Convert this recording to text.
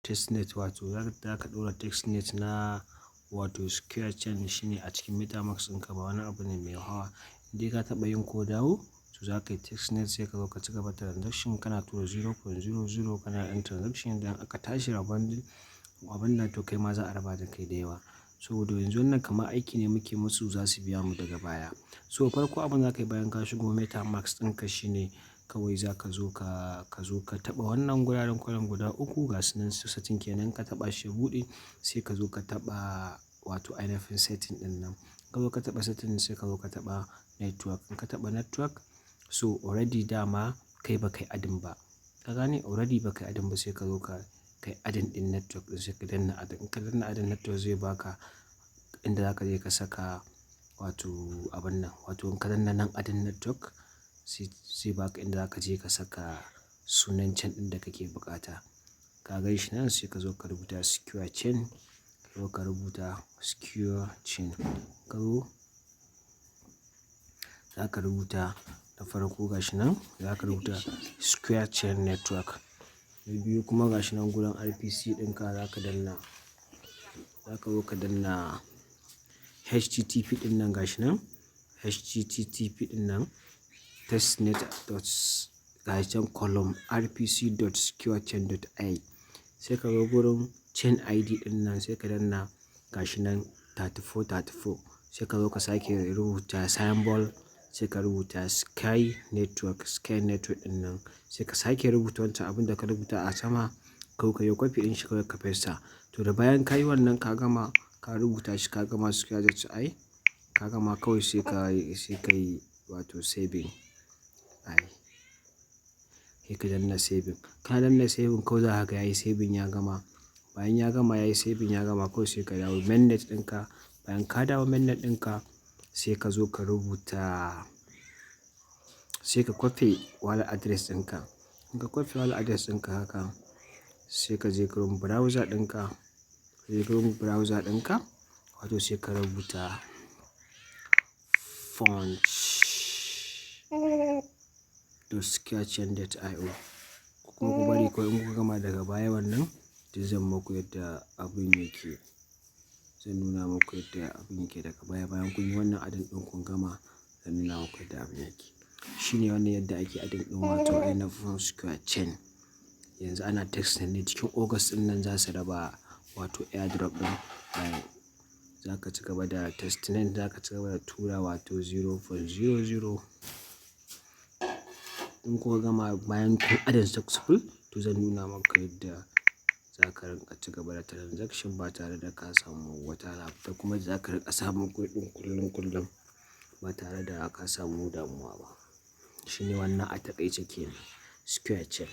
Testnet, wato za ka ɗora testnet na wato Secure Chain shine a cikin MetaMask ɗinka. Ba wani abu ne mai hawa. Indai ka taɓa yin ko dawo, to za ka yi testnet, sai ka zo ka ci gaba transaction, kana tura 0.00, kana yin transaction. Idan aka tashi rabon abun nan, to kai ma za a raba da kai da yawa. Saboda yanzu wannan kamar aiki ne muke musu, za su biya mu daga baya. So farko abin da za ka yi bayan ka shigo MetaMask ɗinka shine kawai za ka zo ka taɓa wannan guraren kwanan guda uku, ga su nan su setting kenan. Ka taɓa shi ya buɗe, sai ka zo ka taɓa wato ainihin setting ɗin nan. Ka zo ka taɓa setting, sai ka zo ka taɓa network. In ka taɓa network, so already dama kai ba kai adding ba. Ka gane, already ba kai adding ba, sai ka zo ka kai adding ɗin network ɗin, sai ka danna adding. In ka danna adding network, zai baka inda za ka je ka saka wato abun nan. Wato in ka danna nan adding network, sai baka inda za ka je ka saka sunan chain ɗin da kake buƙata. Ka gan shi nan, sai ka zo ka rubuta Secure Chain. Ka zo ka rubuta Secure Chain. Ka zo za ka rubuta na farko, gashi nan za ka rubuta Secure Chain Network. Na biyu kuma, gashi nan gurin RPC ɗinka, za ka danna, za ka zo ka danna HTTP ɗin nan, gashi nan HTTP ɗin nan, testnet dot gashi can colon rpc.securechain.i. Sai ka zo gurin chain ID ɗin nan, sai ka danna gashi nan 3434. Sai ka zo ka sake rubuta symbol, sai ka rubuta Sky Network, Sky Network ɗin nan. Sai ka sake rubuta wancan abun da ka rubuta a sama, kawai ka yi copy ɗin shi, kawai ka paste. To da bayan ka yi wannan, ka gama, ka rubuta shi, ka gama secure i ka gama, kawai sai ka yi wato saving. Ai sai ka danna saving. Ka danna saving, kawai za ka ga yayi saving, ya gama. Bayan ya gama, yayi saving, ya gama, kawai sai ka dawo mainnet ɗinka. Bayan ka dawo mainnet ɗinka, sai ka zo ka rubuta, sai ka copy wallet address ɗinka. In ka copy wallet address ɗinka haka, sai ka je Chrome browser ɗinka, ka je Chrome browser ɗinka, wato sai ka rubuta fauci.securechain.io. Kuma ku bari kawai in kuka gama daga baya, wannan duk zan muku yadda abun yake. Zan nuna muku yadda abun yake daga baya. Bayan kun yi wannan adding ɗin kun gama, zan nuna muku yadda abun yake. Shine wannan yadda ake adding ɗin wato ainihin Secure Chain. Yanzu ana testing ne, cikin August ɗin nan za su raba wato airdrop ɗin. Za ka ci gaba da testing, za ka ci gaba da tura wato 0.00. In kuka gama, bayan kun adding successful, to zan nuna maka yadda za ka rinƙa ci gaba da transaction ba tare da ka samu wata da kuma za ka rinƙa samun kuɗin kullum kullum ba tare da ka samu damuwa ba. Shine wannan a taƙaice kenan, Secure Chain.